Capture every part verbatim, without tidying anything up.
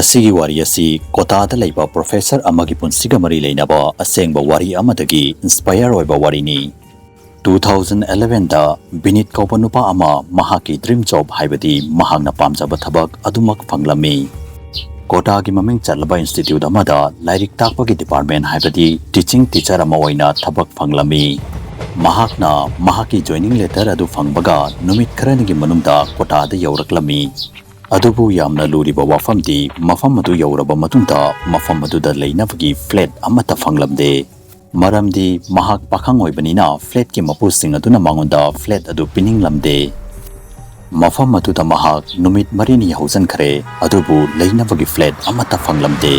ꯁꯤꯒꯤ ꯋꯥꯔꯤ ꯑꯁꯤ ꯀꯣꯇꯥꯗ ꯂꯩꯕ professor ꯑꯃꯒꯤ ꯄꯨꯟꯁꯤꯒ ꯃꯔꯤ ꯂꯩꯅꯕ ꯑꯁꯦꯡꯕ ꯋꯥꯔꯤ ꯑꯃꯗꯒꯤ inspire ꯑꯣꯏꯕ ꯋꯥꯔꯤꯅꯤ꯫ Two thousand elevenꯗ ꯕꯤꯅꯤꯠ ꯀꯧꯕ ꯅꯨꯄꯥ ꯑꯃ ꯃꯍꯥꯛꯀꯤ dream job, ꯍꯥꯏꯕꯗꯤ ꯃꯍꯥꯛꯅ ꯄꯥꯝꯖꯕ ꯊꯕꯛ ꯑꯗꯨꯃꯛ ꯐꯪꯂꯝꯃꯤ꯫ ꯀꯣꯇꯥꯒꯤ ꯃꯃꯤꯡ ꯆꯠꯂꯕ institute ꯑꯃꯗ ꯂꯥꯏꯔꯤꯛ ꯇꯥꯛꯄꯒꯤ department, ꯍꯥꯏꯕꯗꯤ teaching teacher ꯑꯃ ꯑꯣꯏꯅ ꯊꯕꯛ ꯐꯪꯂꯝꯃꯤ꯫ ꯃꯍꯥꯛꯅ ꯃꯍꯥꯛꯀꯤ joining letter ꯑꯗꯨ ꯐꯪꯕꯒ ꯅꯨꯃꯤꯠ ꯈꯔꯅꯤꯒꯤ ꯃꯅꯨꯡꯗ ꯀꯣꯇꯥꯗ ꯌꯧꯔꯛꯂꯝꯃꯤ꯫ ꯑꯗꯨꯕꯨ ꯌꯥꯝꯅ ꯂꯨꯔꯤꯕ ꯋꯥꯐꯝꯗꯤ, ꯃꯐꯝ ꯑꯗꯨ ꯌꯧꯔꯕ ꯃꯇꯨꯡꯗ ꯃꯐꯝ ꯑꯗꯨꯗ ꯂꯩꯅꯕꯒꯤ flat ꯑꯃꯠꯇ ꯐꯪꯂꯝꯗꯦ꯫ ꯃꯔꯝꯗꯤ ꯃꯍꯥꯛ ꯄꯥꯈꯪ ꯑꯣꯏꯕꯅꯤꯅ flatꯀꯤ ꯃꯄꯨꯁꯤꯡ ꯑꯗꯨꯅ ꯃꯉꯣꯟꯗ flat ꯑꯗꯨ ꯄꯤꯅꯤꯡꯂꯝꯗꯦ꯫ ꯃꯐꯝ ꯑꯗꯨꯗ ꯃꯍꯥꯛ ꯅꯨꯃꯤꯠ ꯃꯔꯤꯅꯤ ꯍꯧꯖꯤꯟꯈ꯭ꯔꯦ, ꯑꯗꯨꯕꯨ ꯂꯩꯅꯕꯒꯤ flat ꯑꯃꯠꯇ ꯐꯪꯂꯝꯗꯦ꯫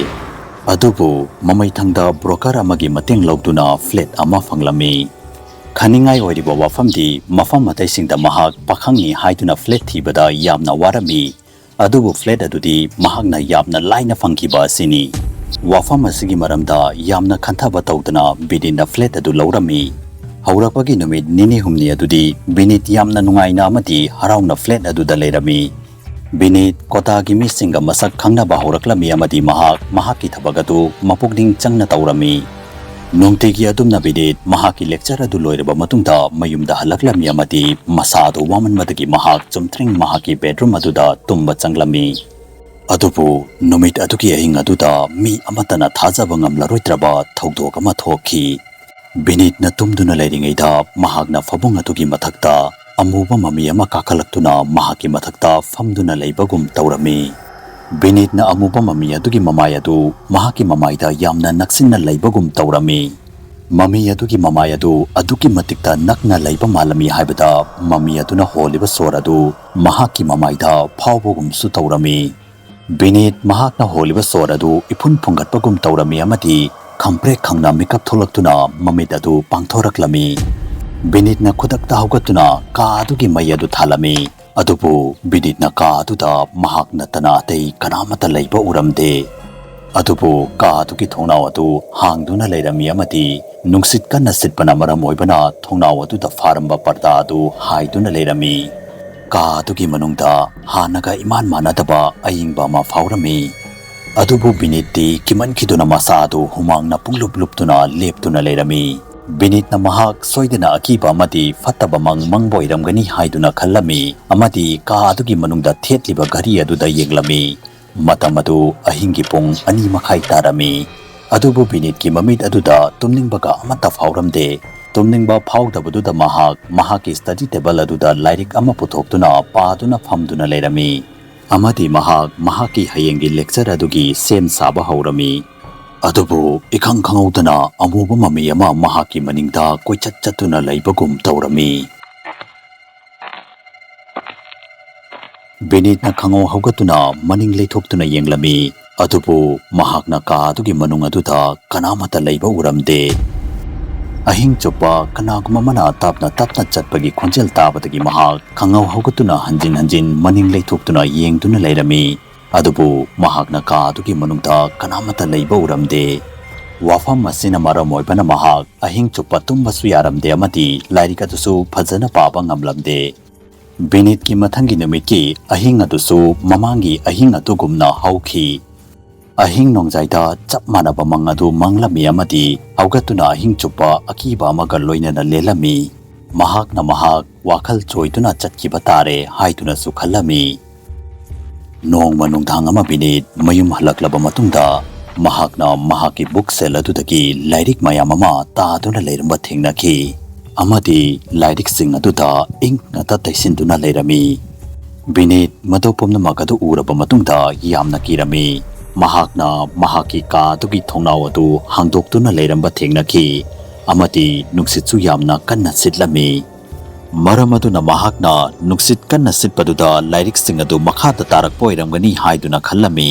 ꯑꯗꯨꯕꯨ ꯃꯃꯩꯊꯪꯗ broker ꯑꯃꯒꯤ ꯃꯇꯦꯡ ꯂꯧꯗꯨꯅ flat ꯑꯃ ꯐꯪꯂꯝꯃꯤ꯫ ꯈꯟꯅꯤꯡꯉꯥꯏ ꯑꯣꯏꯔꯤꯕ ꯋꯥꯐꯝꯗꯤ, ꯃꯐꯝ ꯑꯇꯩꯁꯤꯡꯗ ꯃꯍꯥꯛ ꯄꯥꯈꯪꯅꯤ ꯍꯥꯏꯗꯨꯅ flat ꯊꯤꯕꯗ ꯌꯥꯝꯅ ꯋꯥꯔꯝꯃꯤ, ꯑꯗꯨꯕꯨ flat ꯑꯗꯨꯗꯤ ꯃꯍꯥꯛꯅ ꯌꯥꯝꯅ ꯂꯥꯏꯅ ꯐꯪꯈꯤꯕ ꯑꯁꯤꯅꯤ꯫ ꯋꯥꯐꯝ ꯑꯁꯤꯒꯤ ꯃꯔꯝꯗ ꯌꯥꯝꯅ ꯈꯟꯊꯕ ꯇꯧꯗꯅ ꯕꯤꯅꯤꯠꯅ flat ꯑꯗꯨ ꯂꯧꯔꯝꯃꯤ꯫ ꯍꯧꯔꯛꯄꯒꯤ ꯅꯨꯃꯤꯠ ꯅꯤꯅꯤ ꯍꯨꯝꯅꯤ ꯑꯗꯨꯗꯤ ꯕꯤꯅꯤꯠ ꯌꯥꯝꯅ ꯅꯨꯡꯉꯥꯏꯅ ꯑꯃꯗꯤ ꯍꯔꯥꯎꯅ flat ꯑꯗꯨꯗ ꯂꯩꯔꯝꯃꯤ꯫ ꯕꯤꯅꯤꯠ ꯀꯣꯇꯥꯒꯤ ꯃꯤꯁꯤꯡꯒ ꯃꯁꯛ ꯈꯪꯅꯕ ꯍꯧꯔꯛꯂꯝꯃꯤ ꯑꯃꯗꯤ ꯃꯍꯥꯛ ꯃꯍꯥꯛꯀꯤ ꯊꯕꯛ ꯑꯗꯨ ꯃꯄꯨꯛꯅꯤꯡ ꯆꯪꯅ ꯇꯧꯔꯝꯃꯤ꯫ ꯅꯨꯡꯇꯤꯒꯤ ꯑꯗꯨꯝꯅ ꯕꯤꯅꯤꯠ ꯃꯍꯥꯛꯀꯤ lecture ꯑꯗꯨ ꯂꯣꯏꯔꯕ ꯃꯇꯨꯡꯗ ꯃꯌꯨꯝꯗ ꯍꯜꯂꯛꯂꯝꯃꯤ ꯑꯃꯗꯤ ꯃꯁꯥꯗꯨ ꯋꯥꯃꯟꯕꯗꯒꯤ ꯃꯍꯥꯛ ꯆꯨꯝꯊ꯭ꯔꯤꯡ ꯃꯍꯥꯛꯀꯤ bedroom ꯑꯗꯨꯗ ꯇꯨꯝꯕ ꯆꯪꯂꯝꯃꯤ꯫ ꯑꯗꯨꯕꯨ ꯅꯨꯃꯤꯠ ꯑꯗꯨꯒꯤ ꯑꯍꯤꯡ ꯑꯗꯨꯗ ꯃꯤ ꯑꯃꯠꯇꯅ ꯊꯥꯖꯕ ꯉꯝꯂꯔꯣꯏꯗ꯭ꯔꯕ ꯊꯧꯗꯣꯛ ꯑꯃ ꯊꯣꯛꯈꯤ꯫ ꯕꯤꯅꯤꯠꯅ ꯇꯨꯝꯗꯨꯅ ꯂꯩꯔꯤꯉꯩꯗ ꯃꯍꯥꯛꯅ ꯐꯃꯨꯡ ꯑꯗꯨꯒꯤ ꯃꯊꯛꯇ ꯑꯃꯨꯕ ꯃꯃꯤ ꯑꯃ ꯀꯥꯈꯠꯂꯛꯇꯨꯅ ꯃꯍꯥꯛꯀꯤ ꯃꯊꯛꯇ ꯐꯝꯗꯨꯅ ꯂꯩꯕꯒꯨꯝ ꯇꯧꯔꯝꯃꯤ꯫ ꯕꯤꯅꯤꯠꯅ ꯑꯃꯨꯕ ꯃꯃꯤ ꯑꯗꯨꯒꯤ ꯃꯃꯥꯏ ꯑꯗꯨ ꯃꯍꯥꯛꯀꯤ ꯃꯃꯥꯏꯗ ꯌꯥꯝꯅ ꯅꯛꯁꯤꯟꯅ ꯂꯩꯕꯒꯨꯝ ꯇꯧꯔꯝꯃꯤ꯫ ꯃꯃꯤ ꯑꯗꯨꯒꯤ ꯃꯃꯥꯏ ꯑꯗꯨ ꯑꯗꯨꯛꯀꯤ ꯃꯇꯤꯛꯇ ꯅꯛꯅ ꯂꯩꯕ ꯃꯥꯜꯂꯝꯃꯤ ꯍꯥꯏꯕꯗ ꯃꯃꯤ ꯑꯗꯨꯅ ꯍꯣꯜꯂꯤꯕ ꯁꯣꯔ ꯑꯗꯨ ꯃꯍꯥꯛꯀꯤ ꯃꯃꯥꯏꯗ ꯐꯥꯎꯕꯒꯨꯝꯁꯨ ꯇꯧꯔꯝꯃꯤ꯫ ꯕꯤꯅꯤꯠ ꯃꯍꯥꯛꯅ ꯍꯣꯜꯂꯤꯕ ꯁꯣꯔ ꯑꯗꯨ ꯏꯐꯨꯟ ꯐꯨꯡꯒꯠꯄꯒꯨꯝ ꯇꯧꯔꯝꯃꯤ ꯑꯃꯗꯤ ꯈꯪꯄ꯭ꯔꯦꯛ ꯈꯪꯅ ꯃꯤꯀꯞ ꯊꯣꯛꯂꯛꯇꯨꯅ ꯃꯃꯤꯠ ꯑꯗꯨ ꯄꯥꯡꯊꯣꯔꯛꯂꯝꯃꯤ꯫ ꯕꯤꯅꯤꯠꯅ ꯈꯨꯗꯛꯇ ꯍꯧꯒꯠꯇꯨꯅ ꯀꯥ ꯑꯗꯨꯒꯤ ꯃꯩ ꯑꯗꯨ ꯊꯥꯜꯂꯝꯃꯤ꯫ ꯑꯗꯨꯕꯨ ꯕꯤꯅꯤꯠꯅ ꯀꯥ ꯑꯗꯨꯗ ꯃꯍꯥꯛ ꯅꯠꯇꯅ ꯑꯇꯩ ꯀꯅꯥꯃꯠꯇ ꯂꯩꯕ ꯎꯔꯝꯗꯦ꯫ ꯑꯗꯨꯕꯨ ꯀꯥ ꯑꯗꯨꯒꯤ ꯊꯣꯡꯅꯥꯎ ꯑꯗꯨ ꯍꯥꯡꯗꯨꯅ ꯂꯩꯔꯝꯃꯤ ꯑꯃꯗꯤ ꯅꯨꯡꯁꯤꯠ ꯀꯟꯅ ꯁꯤꯠꯄꯅ ꯃꯔꯝ ꯑꯣꯏꯕꯅ ꯊꯣꯡꯅꯥꯎ ꯑꯗꯨꯗ ꯐꯥꯔꯝꯕ ꯄꯔꯗꯥ ꯑꯗꯨ ꯍꯥꯏꯗꯨꯅ ꯂꯩꯔꯝꯃꯤ꯫ ꯀꯥ ꯑꯗꯨꯒꯤ ꯃꯅꯨꯡꯗ ꯍꯥꯟꯅꯒ ꯏꯃꯥꯟ ꯃꯥꯟꯅꯗꯕ ꯑꯏꯪꯕ ꯑꯃ ꯐꯥꯎꯔꯝꯃꯤ꯫ ꯑꯗꯨꯕꯨ ꯕꯤꯅꯤꯠꯇꯤ ꯀꯤꯃꯟꯈꯤꯗꯨꯅ ꯃꯁꯥ ꯑꯗꯨ ꯍꯨꯃꯥꯡꯅ ꯄꯨꯡꯂꯨꯞ ꯂꯨꯞꯇꯨꯅ ꯂꯦꯞꯇꯨꯅ ꯂꯩꯔꯝꯃꯤ꯫ ꯕꯤꯅꯤꯠꯅ ꯃꯍꯥꯛ ꯁꯣꯏꯗꯅ ꯑꯀꯤꯕ ꯑꯃꯗꯤ ꯐꯠꯇꯕ ꯃꯪ ꯃꯪꯕ ꯑꯣꯏꯔꯝꯒꯅꯤ ꯍꯥꯏꯗꯨꯅ ꯈꯜꯂꯝꯃꯤ ꯑꯃꯗꯤ ꯀꯥ ꯑꯗꯨꯒꯤ ꯃꯅꯨꯡꯗ ꯊꯦꯠꯂꯤꯕ ꯘꯔꯤ ꯑꯗꯨꯗ ꯌꯦꯡꯂꯝꯃꯤ꯫ ꯃꯇꯝ ꯑꯗꯨ ꯑꯍꯤꯡꯒꯤ ꯄꯨꯡ ꯑꯅꯤ ꯃꯈꯥꯏ ꯇꯥꯔꯝꯃꯤ꯫ ꯑꯗꯨꯕꯨ ꯕꯤꯅꯤꯠꯀꯤ ꯃꯃꯤꯠ ꯑꯗꯨꯗ ꯇꯨꯝꯅꯤꯡꯕꯒ ꯑꯃꯠꯇ ꯐꯥꯎꯔꯝꯗꯦ꯫ ꯇꯨꯝꯅꯤꯡꯕ ꯐꯥꯎꯗꯕꯗꯨꯗ ꯃꯍꯥꯛ ꯃꯍꯥꯛꯀꯤ ꯁ꯭ꯇꯗꯤ ꯇꯦꯕꯜ ꯑꯗꯨꯗ ꯂꯥꯏꯔꯤꯛ ꯑꯃ ꯄꯨꯊꯣꯛꯇꯨꯅ ꯄꯥꯗꯨꯅ ꯐꯝꯗꯨꯅ ꯂꯩꯔꯝꯃꯤ꯫ ꯑꯃꯗꯤ ꯃꯍꯥꯛ ꯃꯍꯥꯛꯀꯤ ꯍꯌꯦꯡꯒꯤ ꯂꯦꯛꯆꯔ ꯑꯗꯨꯒꯤ ꯁꯦꯝ ꯁꯥꯕ ꯍꯧꯔꯝꯃꯤ꯫ ꯑꯗꯨꯕꯨ ꯏꯈꯪ ꯈꯪꯍꯧꯗꯅ ꯑꯃꯨꯕ ꯃꯃꯤ ꯑꯃ ꯃꯍꯥꯛꯀꯤ ꯃꯅꯤꯡꯗ ꯀꯣꯏꯆꯠ ꯆꯠꯇꯨꯅ ꯂꯩꯕꯒꯨꯝ ꯇꯧꯔꯝꯃꯤ꯫ ꯕꯤꯅꯤꯠꯅ ꯈꯪꯍꯧ ꯍꯧꯒꯠꯇꯨꯅ ꯃꯅꯤꯡ ꯂꯩꯊꯣꯛꯇꯨꯅ ꯌꯦꯡꯂꯝꯃꯤ꯫ ꯑꯗꯨꯕꯨ ꯃꯍꯥꯛꯅ ꯀꯥ ꯑꯗꯨꯒꯤ ꯃꯅꯨꯡ ꯑꯗꯨꯗ ꯀꯅꯥꯃꯠꯇ ꯂꯩꯕ ꯎꯔꯝꯗꯦ꯫ ꯑꯍꯤꯡ ꯆꯨꯞꯄ ꯀꯅꯥꯒꯨꯝꯕ ꯑꯃꯅ ꯇꯞꯅ ꯇꯞꯅ ꯆꯠꯄꯒꯤ ꯈꯣꯟꯖꯦꯜ ꯇꯥꯕꯗꯒꯤ ꯃꯍꯥꯛ ꯈꯪꯍꯧ ꯍꯧꯒꯠꯇꯨꯅ ꯍꯟꯖꯤꯟ ꯍꯟꯖꯤꯟ ꯃꯅꯤꯡ ꯂꯩꯊꯣꯛꯇꯨꯅ ꯌꯦꯡꯗꯨꯅ ꯂꯩꯔꯝꯃꯤ꯫ ꯑꯗꯨꯕꯨ ꯃꯍꯥꯛꯅ ꯀꯥ ꯑꯗꯨꯒꯤ ꯃꯅꯨꯡꯗ ꯀꯅꯥꯃꯠꯇ ꯂꯩꯕ ꯎꯔꯝꯗꯦ꯫ ꯋꯥꯐꯝ ꯑꯁꯤꯅ ꯃꯔꯝ ꯑꯣꯏꯕꯅ ꯃꯍꯥꯛ ꯑꯍꯤꯡ ꯆꯨꯞꯄ ꯇꯨꯝꯕꯁꯨ ꯌꯥꯔꯝꯗꯦ ꯑꯃꯗꯤ ꯂꯥꯏꯔꯤꯛ ꯑꯗꯨꯁꯨ ꯐꯖꯅ ꯄꯥꯕ ꯉꯝꯂꯝꯗꯦ꯫ ꯕꯤꯅꯤꯠꯀꯤ ꯃꯊꯪꯒꯤ ꯅꯨꯃꯤꯠꯀꯤ ꯑꯍꯤꯡ ꯑꯗꯨꯁꯨ ꯃꯃꯥꯡꯒꯤ ꯑꯍꯤꯡ ꯑꯗꯨꯒꯨꯝꯅ ꯍꯧꯈꯤ꯫ ꯑꯍꯤꯡ ꯅꯣꯡꯖꯥꯏꯗ ꯆꯞ ꯃꯥꯟꯅꯕ ꯃꯪ ꯑꯗꯨ ꯃꯪꯂꯝꯃꯤ ꯑꯃꯗꯤ ꯍꯧꯒꯠꯇꯨꯅ ꯑꯍꯤꯡ ꯆꯨꯞꯄ ꯑꯀꯤꯕ ꯑꯃꯒ ꯂꯣꯏꯅꯅ ꯂꯦꯜꯂꯝꯃꯤ꯫ ꯃꯍꯥꯛꯅ ꯃꯍꯥꯛ ꯋꯥꯈꯜ ꯆꯣꯏꯗꯨꯅ ꯆꯠꯈꯤꯕ ꯇꯥꯔꯦ ꯍꯥꯏꯗꯨꯅꯁꯨ ꯈꯜꯂꯝꯃꯤ꯫ ꯅꯣꯡꯃ ꯅꯨꯡꯗꯥꯡ ꯑꯃ ꯕꯤꯅꯤꯠ ꯃꯌꯨꯝ ꯍꯜꯂꯛꯂꯕ ꯃꯇꯨꯡꯗ ꯃꯍꯥꯛꯅ ꯃꯍꯥꯛꯀꯤ ꯕꯨꯛ ꯁꯦꯜ ꯑꯗꯨꯗꯒꯤ ꯂꯥꯏꯔꯤꯛ ꯃꯌꯥꯝ ꯑꯃ ꯇꯥꯗꯨꯅ ꯂꯩꯔꯝꯕ ꯊꯦꯡꯅꯈꯤ ꯑꯃꯗꯤ ꯂꯥꯏꯔꯤꯛꯁꯤꯡ ꯑꯗꯨꯗ ꯏꯪꯛꯅꯇ ꯇꯩꯁꯤꯟꯗꯨꯅ ꯂꯩꯔꯝꯃꯤ꯫ ꯕꯤꯅꯤꯠ ꯃꯗꯨ ꯄꯨꯝꯅꯃꯛ ꯑꯗꯨ ꯎꯔꯕ ꯃꯇꯨꯡꯗ ꯌꯥꯝꯅ ꯀꯤꯔꯝꯃꯤ꯫ ꯃꯍꯥꯛꯅ ꯃꯍꯥꯛꯀꯤ ꯀꯥ ꯑꯗꯨꯒꯤ ꯊꯣꯡꯅꯥꯎ ꯑꯗꯨ ꯍꯥꯡꯗꯣꯛꯇꯨꯅ ꯂꯩꯔꯝꯕ ꯊꯦꯡꯅꯈꯤ ꯑꯃꯗꯤ ꯅꯨꯡꯁꯤꯠꯁꯨ ꯌꯥꯝꯅ ꯀꯟꯅ ꯁꯤꯠꯂꯝꯃꯤ꯫ ꯃꯔꯝ ꯑꯗꯨꯅ ꯃꯍꯥꯛꯅ ꯅꯨꯡꯁꯤꯠ ꯀꯟꯅ ꯁꯤꯠꯄꯗꯨꯗ ꯂꯥꯏꯔꯤꯛꯁꯤꯡ ꯑꯗꯨ ꯃꯈꯥꯗ ꯇꯥꯔꯛꯄ ꯑꯣꯏꯔꯝꯒꯅꯤ ꯍꯥꯏꯗꯨꯅ ꯈꯜꯂꯝꯃꯤ꯫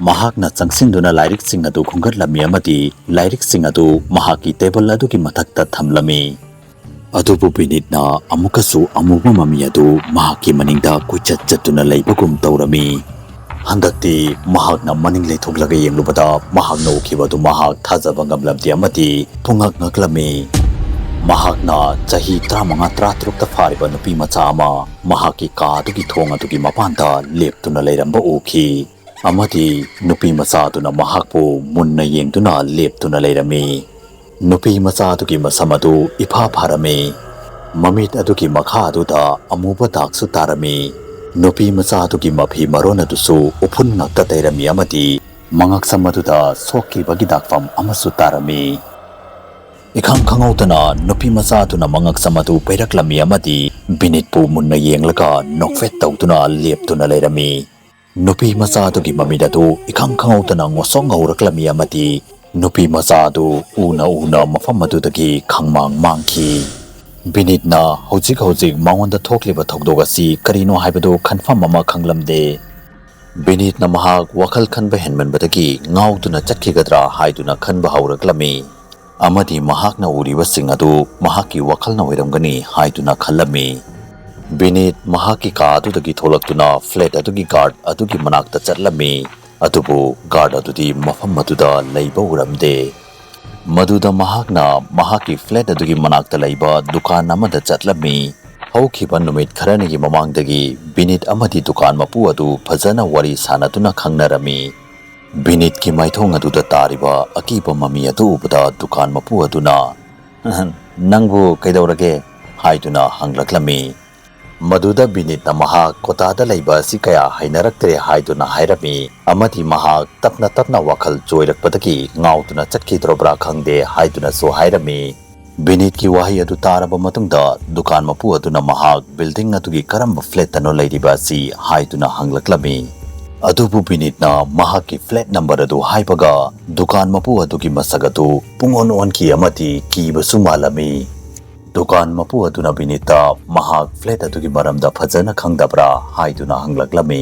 ꯃꯍꯥꯛꯅ ꯆꯪꯁꯤꯟꯗꯨꯅ ꯂꯥꯏꯔꯤꯛꯁꯤꯡ ꯑꯗꯨ ꯈꯨꯝꯒꯠꯂꯝꯃꯤ ꯑꯃꯗꯤ ꯂꯥꯏꯔꯤꯛꯁꯤꯡ ꯑꯗꯨ ꯃꯍꯥꯛꯀꯤ ꯇꯦꯕꯜ ꯑꯗꯨꯒꯤ ꯃꯊꯛꯇ ꯊꯝꯂꯝꯃꯤ꯫ ꯑꯗꯨꯕꯨ ꯕꯤꯅꯤꯠꯅ ꯑꯃꯨꯛꯀꯁꯨ ꯑꯃꯨꯕ ꯃꯃꯤ ꯑꯗꯨ ꯃꯍꯥꯛꯀꯤ ꯃꯅꯤꯡꯗ ꯀꯣꯏꯆꯠ ꯆꯠꯇꯨꯅ ꯂꯩꯕꯒꯨꯝ ꯇꯧꯔꯝꯃꯤ꯫ ꯍꯟꯗꯛꯇꯤ ꯃꯍꯥꯛꯅ ꯃꯅꯤꯡ ꯂꯩꯊꯣꯛꯂꯒ ꯌꯦꯡꯂꯨꯕꯗ ꯃꯍꯥꯛꯅ ꯎꯈꯤꯕ ꯑꯗꯨ ꯃꯍꯥꯛ ꯊꯥꯖꯕ ꯉꯝꯂꯝꯗꯦ ꯑꯃꯗꯤ ꯄꯨꯡꯉꯛ ꯉꯛꯂꯝꯃꯤ꯫ ꯃꯍꯥꯛꯅ ꯆꯍꯤ ꯇꯔꯥꯃꯉꯥ ꯇꯔꯥꯇꯔꯨꯛꯇ ꯐꯥꯔꯤꯕ ꯅꯨꯄꯤ ꯃꯆꯥ ꯑꯃ ꯃꯍꯥꯛꯀꯤ ꯀꯥ ꯑꯗꯨꯒꯤ ꯊꯣꯡ ꯑꯗꯨꯒꯤ ꯃꯄꯥꯟꯗ ꯂꯦꯞꯇꯨꯅ ꯂꯩꯔꯝꯕ ꯎꯈꯤ꯫ ꯑꯃꯗꯤ ꯅꯨꯄꯤ ꯃꯆꯥꯗꯨꯅ ꯃꯍꯥꯛꯄꯨ ꯃꯨꯟꯅ ꯌꯦꯡꯗꯨꯅ ꯂꯦꯞꯇꯨꯅ ꯂꯩꯔꯝꯃꯤ꯫ ꯅꯨꯄꯤ ꯃꯆꯥꯗꯨꯒꯤ ꯃꯁꯝ ꯑꯗꯨ ꯏꯐꯥ ꯐꯥꯔꯝꯃꯤ꯫ ꯃꯃꯤꯠ ꯑꯗꯨꯒꯤ ꯃꯈꯥ ꯑꯗꯨꯗ ꯑꯃꯨꯕ ꯗꯥꯛꯁꯨ ꯇꯥꯔꯝꯃꯤ꯫ ꯅꯨꯄꯤ ꯃꯆꯥꯗꯨꯒꯤ ꯃꯐꯤ ꯃꯔꯣꯟ ꯑꯗꯨꯁꯨ ꯎꯐꯨꯟ ꯉꯥꯛꯇ ꯇꯩꯔꯝꯃꯤ ꯑꯃꯗꯤ ꯃꯉꯛꯁꯝ ꯑꯗꯨꯗ ꯁꯣꯛꯈꯤꯕꯒꯤ ꯗꯥꯛꯐꯝ ꯑꯃꯁꯨ ꯇꯥꯔꯝꯃꯤ꯫ ꯏꯈꯪ ꯈꯪꯍꯧꯗꯅ ꯅꯨꯄꯤ ꯃꯆꯥꯗꯨꯅ ꯃꯉꯛꯁꯝ ꯑꯗꯨ ꯄꯩꯔꯛꯂꯝꯃꯤ ꯑꯃꯗꯤ ꯕꯤꯅꯤꯠꯄꯨ ꯃꯨꯟꯅ ꯌꯦꯡꯂꯒ ꯅꯣꯛꯐꯦꯠ ꯇꯧꯗꯨꯅ ꯂꯦꯞꯇꯨꯅ ꯂꯩꯔꯝꯃꯤ꯫ ꯅꯨꯄꯤ ꯃꯆꯥꯗꯨꯒꯤ ꯃꯃꯤꯠ ꯑꯗꯨ ꯏꯈꯪ ꯈꯪꯍꯧꯗꯅ ꯉꯣꯁꯣꯛ ꯉꯧꯔꯛꯂꯝꯃꯤ ꯑꯃꯗꯤ ꯅꯨꯄꯤ ꯃꯆꯥ ꯑꯗꯨ ꯎꯅ ꯎꯅ ꯃꯐꯝ ꯑꯗꯨꯗꯒꯤ ꯈꯪꯃꯥꯡ ꯃꯥꯡꯈꯤ꯫ ꯕꯤꯅꯤꯠꯅ ꯍꯧꯖꯤꯛ ꯍꯧꯖꯤꯛ ꯃꯉꯣꯟꯗ ꯊꯣꯛꯂꯤꯕ ꯊꯧꯗꯣꯛ ꯑꯁꯤ ꯀꯔꯤꯅꯣ ꯍꯥꯏꯕꯗꯨ ꯈꯟꯐꯝ ꯑꯃ ꯈꯪꯂꯝꯗꯦ꯫ ꯕꯤꯅꯤꯠꯅ ꯃꯍꯥꯛ ꯋꯥꯈꯜ ꯈꯟꯕ ꯍꯦꯟꯃꯟꯕꯗꯒꯤ ꯉꯥꯎꯗꯨꯅ ꯆꯠꯈꯤꯒꯗ꯭ꯔꯥ ꯍꯥꯏꯗꯨꯅ ꯈꯟꯕ ꯍꯧꯔꯛꯂꯝꯃꯤ꯫ ꯑꯃꯗꯤ ꯃꯍꯥꯛꯅ ꯎꯔꯤꯕꯁꯤꯡ ꯑꯗꯨ ꯃꯍꯥꯛꯀꯤ ꯋꯥꯈꯜꯅ ꯑꯣꯏꯔꯝꯒꯅꯤ ꯍꯥꯏꯗꯨꯅ ꯈꯜꯂꯝꯃꯤ꯫ ꯕꯤꯅꯤꯠ ꯃꯍꯥꯛꯀꯤ ꯀꯥ ꯑꯗꯨꯗꯒꯤ ꯊꯣꯛꯂꯛꯇꯨꯅ ꯐ꯭ꯂꯦꯠ ꯑꯗꯨꯒꯤ ꯒꯥꯔꯗ ꯑꯗꯨꯒꯤ ꯃꯅꯥꯛꯇ ꯆꯠꯂꯝꯃꯤ꯫ ꯑꯗꯨꯕꯨ ꯒꯥꯔꯗ ꯑꯗꯨꯗꯤ ꯃꯐꯝ ꯑꯗꯨꯗ ꯂꯩꯕ ꯎꯔꯝꯗꯦ꯫ ꯃꯗꯨꯗ ꯃꯍꯥꯛꯅ ꯃꯍꯥꯛꯀꯤ ꯐ꯭ꯂꯦꯠ ꯑꯗꯨꯒꯤ ꯃꯅꯥꯛꯇ ꯂꯩꯕ ꯗꯨꯀꯥꯟ ꯑꯃꯗ ꯆꯠꯂꯝꯃꯤ꯫ ꯍꯧꯈꯤꯕ ꯅꯨꯃꯤꯠ ꯈꯔꯅꯤꯒꯤ ꯃꯃꯥꯡꯗꯒꯤ ꯕꯤꯅꯤꯠ ꯑꯃꯗꯤ ꯗꯨꯀꯥꯟ ꯃꯄꯨ ꯑꯗꯨ ꯐꯖꯅ ꯋꯥꯔꯤ ꯁꯥꯟꯅꯗꯨꯅ ꯈꯪꯅꯔꯝꯃꯤ꯫ ꯕꯤꯅꯤꯠꯀꯤ ꯃꯥꯏꯊꯣꯡ ꯑꯗꯨꯗ ꯇꯥꯔꯤꯕ ꯑꯀꯤꯕ ꯃꯃꯤ ꯑꯗꯨ ꯎꯕꯗ ꯗꯨꯀꯥꯟ ꯃꯄꯨ ꯑꯗꯨꯅ, "ꯅꯪꯕꯨ ꯀꯩꯗꯧꯔꯒꯦ?" ꯍꯥꯏꯗꯨꯅ ꯍꯪꯂꯛꯂꯝꯃꯤ꯫ ꯃꯗꯨꯗ ꯕꯤꯅꯤꯠꯅ ꯃꯍꯥꯛ ꯀꯣꯇꯥꯗ ꯂꯩꯕ ꯑꯁꯤ ꯀꯌꯥ ꯍꯩꯅꯔꯛꯇ꯭ꯔꯦ ꯍꯥꯏꯗꯨꯅ ꯍꯥꯏꯔꯝꯃꯤ꯫ ꯑꯃꯗꯤ ꯃꯍꯥꯛ ꯇꯞꯅ ꯇꯞꯅ ꯋꯥꯈꯜ ꯆꯣꯏꯔꯛꯄꯗꯒꯤ ꯉꯥꯎꯗꯨꯅ ꯆꯠꯈꯤꯗ꯭ꯔꯕ꯭ꯔꯥ ꯈꯪꯗꯦ ꯍꯥꯏꯗꯨꯅꯁꯨ ꯍꯥꯏꯔꯝꯃꯤ꯫ ꯕꯤꯅꯤꯠꯀꯤ ꯋꯥꯍꯩ ꯑꯗꯨ ꯇꯥꯔꯕ ꯃꯇꯨꯡꯗ ꯗꯨꯀꯥꯟ ꯃꯄꯨ ꯑꯗꯨꯅ ꯃꯍꯥꯛ ꯕꯤꯜꯗꯤꯡ ꯑꯗꯨꯒꯤ ꯀꯔꯝꯕ ꯐ꯭ꯂꯦꯠꯇꯅꯣ ꯂꯩꯔꯤꯕ ꯑꯁꯤ ꯍꯥꯏꯗꯨꯅ ꯍꯪꯂꯛꯂꯝꯃꯤ꯫ ꯑꯗꯨꯕꯨ ꯕꯤꯅꯤꯠꯅ ꯃꯍꯥꯛꯀꯤ ꯐ꯭ꯂꯦꯠ ꯅꯝꯕꯔ ꯑꯗꯨ ꯍꯥꯏꯕꯒ ꯗꯨꯀꯥꯟ ꯃꯄꯨ ꯑꯗꯨꯒꯤ ꯃꯁꯛ ꯑꯗꯨ ꯄꯨꯡꯑꯣꯟ ꯑꯣꯟꯈꯤ ꯑꯃꯗꯤ ꯀꯤꯕꯁꯨ ꯃꯥꯜꯂꯝꯃꯤ꯫ ꯗꯨꯀꯥꯟ ꯃꯄꯨ ꯑꯗꯨꯅ ꯕꯤꯅꯤꯠꯇ ꯃꯍꯥꯛ ꯐ꯭ꯂꯦꯠ ꯑꯗꯨꯒꯤ ꯃꯔꯝꯗ ꯐꯖꯅ ꯈꯪꯗꯕ꯭ꯔꯥ ꯍꯥꯏꯗꯨꯅ ꯍꯪꯂꯛꯂꯝꯃꯤ꯫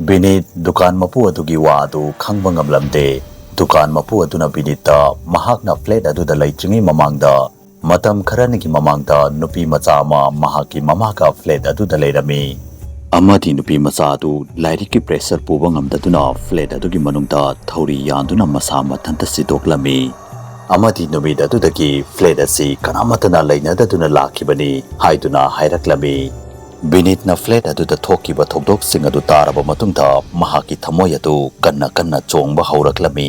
ꯕꯤꯅꯤꯠ ꯗꯨꯀꯥꯟ ꯃꯄꯨ ꯑꯗꯨꯒꯤ ꯋꯥ ꯑꯗꯨ ꯈꯪꯕ ꯉꯝꯂꯝꯗꯦ꯫ ꯗꯨꯀꯥꯟ ꯃꯄꯨ ꯑꯗꯨꯅ ꯕꯤꯅꯤꯠꯇ ꯃꯍꯥꯛꯅ ꯐ꯭ꯂꯦꯠ ꯑꯗꯨꯗ ꯂꯩꯇ꯭ꯔꯤꯉꯩ ꯃꯃꯥꯡꯗ ꯃꯇꯝ ꯈꯔꯅꯤꯒꯤ ꯃꯃꯥꯡꯗ ꯅꯨꯄꯤ ꯃꯆꯥ ꯑꯃ ꯃꯍꯥꯛꯀꯤ ꯃꯃꯥꯒ ꯐ꯭ꯂꯦꯠ ꯑꯗꯨꯗ ꯂꯩꯔꯝꯃꯤ꯫ ꯑꯃꯗꯤ ꯅꯨꯄꯤ ꯃꯆꯥ ꯑꯗꯨ ꯂꯥꯏꯔꯤꯛꯀꯤ ꯄ꯭ꯔꯦꯁꯔ ꯄꯨꯕ ꯉꯝꯗꯗꯨꯅ ꯐ꯭ꯂꯦꯠ ꯑꯗꯨꯒꯤ ꯃꯅꯨꯡꯗ ꯊꯧꯔꯤ ꯌꯥꯟꯗꯨꯅ ꯃꯁꯥ ꯃꯊꯟꯇ ꯁꯤꯗꯣꯛꯂꯝꯃꯤ꯫ ꯑꯃꯗꯤ ꯅꯨꯃꯤꯠ ꯑꯗꯨꯗꯒꯤ ꯐ꯭ꯂꯦꯠ ꯑꯁꯤ ꯀꯅꯥꯃꯠꯇꯅ ꯂꯩꯅꯗꯗꯨꯅ ꯂꯥꯛꯈꯤꯕꯅꯤ ꯍꯥꯏꯗꯨꯅ ꯍꯥꯏꯔꯛꯂꯝꯃꯤ꯫ ꯕꯤꯅꯤꯠꯅ ꯐ꯭ꯂꯦꯠ ꯑꯗꯨꯗ ꯊꯣꯛꯈꯤꯕ ꯊꯧꯗꯣꯛꯁꯤꯡ ꯑꯗꯨ ꯇꯥꯔꯕ ꯃꯇꯨꯡꯗ ꯃꯍꯥꯛꯀꯤ ꯊꯃꯣꯏ ꯑꯗꯨ ꯀꯟꯅ ꯀꯟꯅ ꯆꯣꯡꯕ ꯍꯧꯔꯛꯂꯝꯃꯤ꯫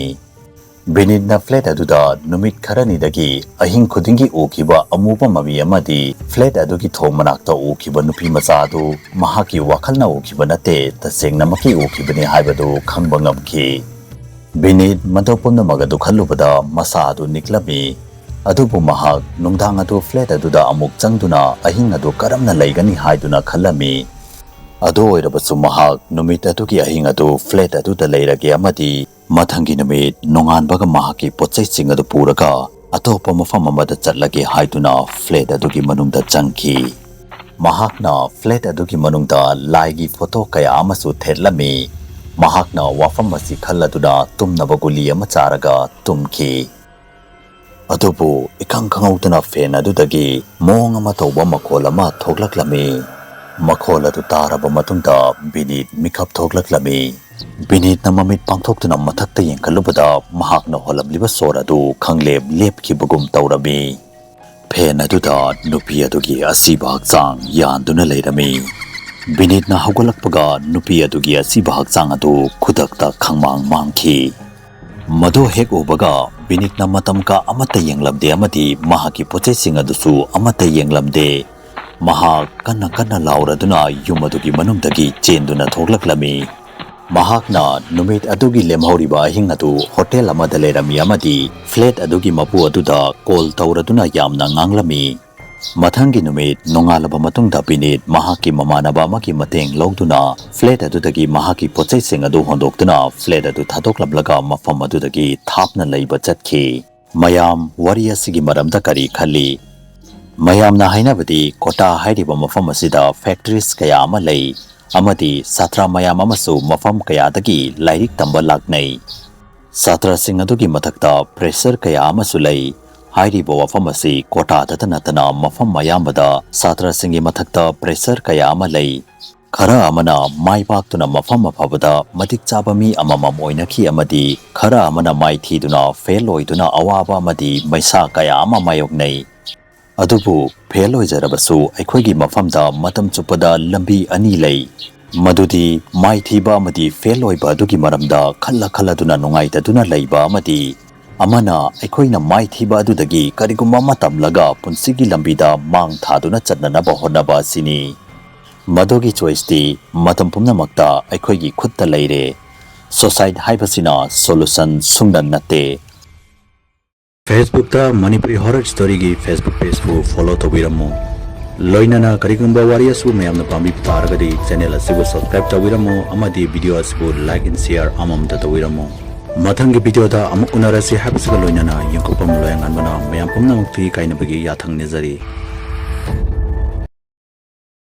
ꯕꯤꯅꯤꯠꯅ ꯐ꯭ꯂꯦꯠ ꯑꯗꯨꯗ ꯅꯨꯃꯤꯠ ꯈꯔꯅꯤꯗꯒꯤ ꯑꯍꯤꯡ ꯈꯨꯗꯤꯡꯒꯤ ꯎꯈꯤꯕ ꯑꯃꯨꯕ ꯃꯃꯤ ꯑꯃꯗꯤ ꯐ꯭ꯂꯦꯠ ꯑꯗꯨꯒꯤ ꯊꯣꯡ ꯃꯅꯥꯛꯇ ꯎꯈꯤꯕ ꯅꯨꯄꯤ ꯃꯆꯥ ꯑꯗꯨ ꯃꯍꯥꯛꯀꯤ ꯋꯥꯈꯜꯅ ꯎꯈꯤꯕ ꯅꯠꯇꯦ, ꯇꯁꯦꯡꯅꯃꯛꯀꯤ ꯎꯈꯤꯕꯅꯤ ꯍꯥꯏꯕꯗꯨ ꯈꯪꯕ ꯉꯝꯈꯤ꯫ ꯕꯤꯅꯤꯠ ꯃꯗꯨ ꯄꯨꯝꯅꯃꯛ ꯑꯗꯨ ꯈꯜꯂꯨꯕꯗ ꯃꯁꯥ ꯑꯗꯨ ꯅꯤꯛꯂꯝꯃꯤ꯫ ꯑꯗꯨꯕꯨ ꯃꯍꯥꯛ ꯅꯨꯡꯗꯥꯡ ꯑꯗꯨ ꯐ꯭ꯂꯦꯠ ꯑꯗꯨꯗ ꯑꯃꯨꯛ ꯆꯪꯗꯨꯅ ꯑꯍꯤꯡ ꯑꯗꯨ ꯀꯔꯝꯅ ꯂꯩꯒꯅꯤ ꯍꯥꯏꯗꯨꯅ ꯈꯜꯂꯝꯃꯤ꯫ ꯑꯗꯨ ꯑꯣꯏꯔꯕꯁꯨ ꯃꯍꯥꯛ ꯅꯨꯃꯤꯠ ꯑꯗꯨꯒꯤ ꯑꯍꯤꯡ ꯑꯗꯨ ꯐ꯭ꯂꯦꯠ ꯑꯗꯨꯗ ꯂꯩꯔꯒꯦ ꯑꯃꯗꯤ ꯃꯊꯪꯒꯤ ꯅꯨꯃꯤꯠ ꯅꯣꯡꯉꯥꯟꯕꯒ ꯃꯍꯥꯛꯀꯤ ꯄꯣꯠꯆꯩꯁꯤꯡ ꯑꯗꯨ ꯄꯨꯔꯒ ꯑꯇꯣꯞꯄ ꯃꯐꯝ ꯑꯃꯗ ꯆꯠꯂꯒꯦ ꯍꯥꯏꯗꯨꯅ ꯐ꯭ꯂꯦꯠ ꯑꯗꯨꯒꯤ ꯃꯅꯨꯡꯗ ꯆꯪꯈꯤ꯫ ꯃꯍꯥꯛꯅ ꯐ꯭ꯂꯦꯠ ꯑꯗꯨꯒꯤ ꯃꯅꯨꯡꯗ ꯂꯥꯏꯒꯤ ꯐꯣꯇꯣ ꯀꯌꯥ ꯑꯃꯁꯨ ꯊꯦꯠꯂꯝꯃꯤ꯫ ꯃꯍꯥꯛꯅ ꯋꯥꯐꯝ ꯑꯁꯤ ꯈꯜꯂꯗꯨꯅ ꯇꯨꯝꯅꯕ ꯒꯨꯂꯤ ꯑꯃ ꯆꯥꯔꯒ ꯇꯨꯝꯈꯤ꯫ ꯑꯗꯨꯕꯨ ꯏꯈꯪ ꯈꯪꯍꯧꯗꯅ ꯐꯦꯟ ꯑꯗꯨꯗꯒꯤ ꯃꯑꯣꯡ ꯑꯃ ꯇꯧꯕ ꯃꯈꯣꯜ ꯑꯃ ꯊꯣꯛꯂꯛꯂꯝꯃꯤ꯫ ꯃꯈꯣꯜ ꯑꯗꯨ ꯇꯥꯔꯕ ꯃꯇꯨꯡꯗ ꯕꯤꯅꯤꯠ ꯃꯤꯀꯞ ꯊꯣꯛꯂꯛꯂꯝꯃꯤ꯫ ꯕꯤꯅꯤꯠꯅ ꯃꯃꯤꯠ ꯄꯥꯡꯊꯣꯛꯇꯨꯅ ꯃꯊꯛꯇ ꯌꯦꯡꯈꯠꯂꯨꯕꯗ ꯃꯍꯥꯛꯅ ꯍꯣꯜꯂꯝꯂꯤꯕ ꯁꯣꯔ ꯑꯗꯨ ꯈꯪꯂꯦꯞ ꯂꯦꯞꯈꯤꯕꯒꯨꯝ ꯇꯧꯔꯝꯃꯤ꯫ ꯐꯦꯟ ꯑꯗꯨꯗ ꯅꯨꯄꯤ ꯑꯗꯨꯒꯤ ꯑꯁꯤꯕ ꯍꯛꯆꯥꯡ ꯌꯥꯟꯗꯨꯅ ꯂꯩꯔꯝꯃꯤ꯫ ꯕꯤꯅꯤꯠꯅ ꯍꯧꯒꯠꯂꯛꯄꯒ ꯅꯨꯄꯤ ꯑꯗꯨꯒꯤ ꯑꯁꯤꯕ ꯍꯛꯆꯥꯡ ꯑꯗꯨ ꯈꯨꯗꯛꯇ ꯈꯪꯃꯥꯡ ꯃꯥꯡꯈꯤ꯫ ꯃꯗꯨ ꯍꯦꯛ ꯎꯕꯒ ꯕꯤꯅꯤꯠꯅ ꯃꯇꯝ ꯀꯥ ꯑꯃꯠꯇ ꯌꯦꯡꯂꯝꯗꯦ ꯑꯃꯗꯤ ꯃꯍꯥꯛꯀꯤ ꯄꯣꯠꯆꯩꯁꯤꯡ ꯑꯗꯨꯁꯨ ꯑꯃꯠꯇ ꯌꯦꯡꯂꯝꯗꯦ꯫ ꯃꯍꯥꯛ ꯀꯟꯅ ꯀꯟꯅ ꯂꯥꯎꯔꯗꯨꯅ ꯌꯨꯝ ꯑꯗꯨꯒꯤ ꯃꯅꯨꯡꯗꯒꯤ ꯆꯦꯟꯗꯨꯅ ꯊꯣꯛꯂꯛꯂꯝꯃꯤ꯫ ꯃꯍꯥꯛꯅ ꯅꯨꯃꯤꯠ ꯑꯗꯨꯒꯤ ꯂꯦꯝꯍꯧꯔꯤꯕ ꯑꯍꯤꯡ ꯑꯗꯨ ꯍꯣꯇꯦꯜ ꯑꯃꯗ ꯂꯩꯔꯝꯃꯤ ꯑꯃꯗꯤ ꯐ꯭ꯂꯦꯠ ꯑꯗꯨꯒꯤ ꯃꯄꯨ ꯑꯗꯨꯗ ꯀꯣꯜ ꯇꯧꯔꯗꯨꯅ ꯌꯥꯝꯅ ꯉꯥꯡꯂꯝꯃꯤ꯫ ꯃꯊꯪꯒꯤ ꯅꯨꯃꯤꯠ ꯅꯣꯡꯉꯥꯜꯂꯕ ꯃꯇꯨꯡꯗ ꯕꯤꯅꯤꯠ ꯃꯍꯥꯛꯀꯤ ꯃꯃꯥꯟꯅꯕ ꯑꯃꯒꯤ ꯃꯇꯦꯡ ꯂꯧꯗꯨꯅ ꯐ꯭ꯂꯦꯠ ꯑꯗꯨꯗꯒꯤ ꯃꯍꯥꯛꯀꯤ ꯄꯣꯠꯆꯩꯁꯤꯡ ꯑꯗꯨ ꯍꯣꯟꯗꯣꯛꯇꯨꯅ ꯐ꯭ꯂꯦꯠ ꯑꯗꯨ ꯊꯥꯗꯣꯛꯂꯝꯂꯒ ꯃꯐꯝ ꯑꯗꯨꯗꯒꯤ ꯊꯥꯞꯅ ꯂꯩꯕ ꯆꯠꯈꯤ꯫ ꯃꯌꯥꯝ ꯋꯥꯔꯤ ꯑꯁꯤꯒꯤ ꯃꯔꯝꯗ ꯀꯔꯤ ꯈꯜꯂꯤ? ꯃꯌꯥꯝꯅ ꯍꯥꯏꯅꯕꯗꯤ ꯀꯣꯇꯥ ꯍꯥꯏꯔꯤꯕ ꯃꯐꯝ ꯑꯁꯤꯗ ꯐꯦꯛꯇꯔꯤꯁ ꯀꯌꯥ ꯑꯃ ꯂꯩ ꯑꯃꯗꯤ ꯁꯥꯇ꯭ꯔ ꯃꯌꯥꯝ ꯑꯃꯁꯨ ꯃꯐꯝ ꯀꯌꯥꯗꯒꯤ ꯂꯥꯏꯔꯤꯛ ꯇꯝꯕ ꯂꯥꯛꯅꯩ꯫ ꯁꯥꯇ꯭ꯔꯁꯤꯡ ꯑꯗꯨꯒꯤ ꯃꯊꯛꯇ ꯄ꯭ꯔꯦꯁꯔ ꯀꯌꯥ ꯑꯃꯁꯨ ꯂꯩ꯫ ꯍꯥꯏꯔꯤꯕ ꯋꯥꯐꯝ ꯑꯁꯤ ꯀꯣꯇꯥꯗꯇ ꯅꯠꯇꯅ ꯃꯐꯝ ꯑꯌꯥꯝꯕꯗ ꯁꯥꯇ꯭ꯔꯁꯤꯡꯒꯤ ꯃꯊꯛꯇ ꯄ꯭ꯔꯦꯁꯔ ꯀꯌꯥ ꯑꯃ ꯂꯩ꯫ ꯈꯔ ꯑꯃꯅ ꯃꯥꯏ ꯄꯥꯛꯇꯨꯅ ꯃꯐꯝ ꯑꯐꯕꯗ ꯃꯇꯤꯛ ꯆꯥꯕ ꯃꯤ ꯑꯃꯃꯝ ꯑꯣꯏꯅꯈꯤ ꯑꯃꯗꯤ ꯈꯔ ꯑꯃꯅ ꯃꯥꯏꯊꯤꯗꯨꯅ ꯐꯦꯜ ꯑꯣꯏꯗꯨꯅ ꯑꯋꯥꯕ ꯑꯃꯗꯤ ꯃꯩꯁꯥ ꯀꯌꯥ ꯑꯃ ꯃꯥꯌꯣꯛꯅꯩ꯫ ꯑꯗꯨꯕꯨ ꯐꯦꯜ ꯑꯣꯏꯖꯔꯕꯁꯨ ꯑꯩꯈꯣꯏꯒꯤ ꯃꯐꯝꯗ ꯃꯇꯝ ꯆꯨꯞꯄꯗ ꯂꯝꯕꯤ ꯑꯅꯤ ꯂꯩ꯫ ꯃꯗꯨꯗꯤ ꯃꯥꯏꯊꯤꯕ ꯑꯃꯗꯤ ꯐꯦꯜ ꯑꯣꯏꯕ ꯑꯗꯨꯒꯤ ꯃꯔꯝꯗ ꯈꯜꯂ ꯈꯜꯂꯗꯨꯅ ꯅꯨꯡꯉꯥꯏꯇꯗꯨꯅ ꯂꯩꯕ ꯑꯃꯗꯤ ꯑꯃꯅ ꯑꯩꯈꯣꯏꯅ ꯃꯥꯏꯊꯤꯕ ꯑꯗꯨꯗꯒꯤ ꯀꯔꯤꯒꯨꯝꯕ ꯑꯃ ꯇꯝꯂꯒ ꯄꯨꯟꯁꯤꯒꯤ ꯂꯝꯕꯤꯗ ꯃꯥꯡ ꯊꯥꯗꯨꯅ ꯆꯠꯅꯅꯕ ꯍꯣꯠꯅꯕ ꯑꯁꯤꯅꯤ꯫ ꯃꯗꯨꯒꯤ ꯆꯣꯏꯁꯇꯤ ꯃꯇꯝ ꯄꯨꯝꯅꯃꯛꯇ ꯑꯩꯈꯣꯏꯒꯤ ꯈꯨꯠꯇ ꯂꯩꯔꯦ꯫ ꯁꯨꯁꯥꯏꯗ ꯍꯥꯏꯕꯁꯤꯅ ꯁꯣꯂꯨꯁꯟ ꯁꯨꯡꯅ ꯅꯠꯇꯦ꯫ Facebook ꯇ ꯃꯅꯤꯄꯨꯔꯤ ꯍꯣꯔꯔ ꯁ꯭ꯇꯣꯔꯤꯒꯤ Facebook ꯄꯦꯖꯄꯨ ꯐꯣꯂꯣ ꯇꯧꯕꯤꯔꯝꯃꯨ꯫ ꯂꯣꯏꯅꯅ ꯀꯔꯤꯒꯨꯝꯕ ꯋꯥꯔꯤ ꯑꯁꯤꯕꯨ ꯃꯌꯥꯝꯅ ꯄꯥꯝꯕꯤꯕ ꯇꯥꯔꯒꯗꯤ ꯆꯦꯅꯦꯜ ꯑꯁꯤꯕꯨ ꯁꯕꯁꯀ꯭ꯔꯥꯏꯕ ꯇꯧꯕꯤꯔꯝꯃꯨ ꯑꯃꯗꯤ ꯚꯤꯗꯤꯑꯣ ꯑꯁꯤꯕꯨ ꯂꯥꯏꯛ ꯑꯦꯟ ꯁꯤꯌꯥꯔ ꯑꯃꯃꯝꯇ ꯇꯧꯕꯤꯔꯝꯃꯨ꯫ ꯃꯊꯪꯒꯤ ꯚꯤꯗꯤꯑꯣꯗ ꯑꯃꯨꯛ ꯎꯅꯔꯁꯤ ꯍꯥꯏꯕꯁꯤꯒ ꯂꯣꯏꯅꯅ ꯌꯦꯡꯊꯣꯛꯄꯝ ꯂꯣꯌꯥꯉꯥꯟꯕꯅ ꯃꯌꯥꯝ ꯄꯨꯝꯅꯃꯛꯇꯒꯤ ꯀꯥꯏꯅꯕꯒꯤ ꯌꯥꯊꯪ ꯅꯤꯖꯔꯤ꯫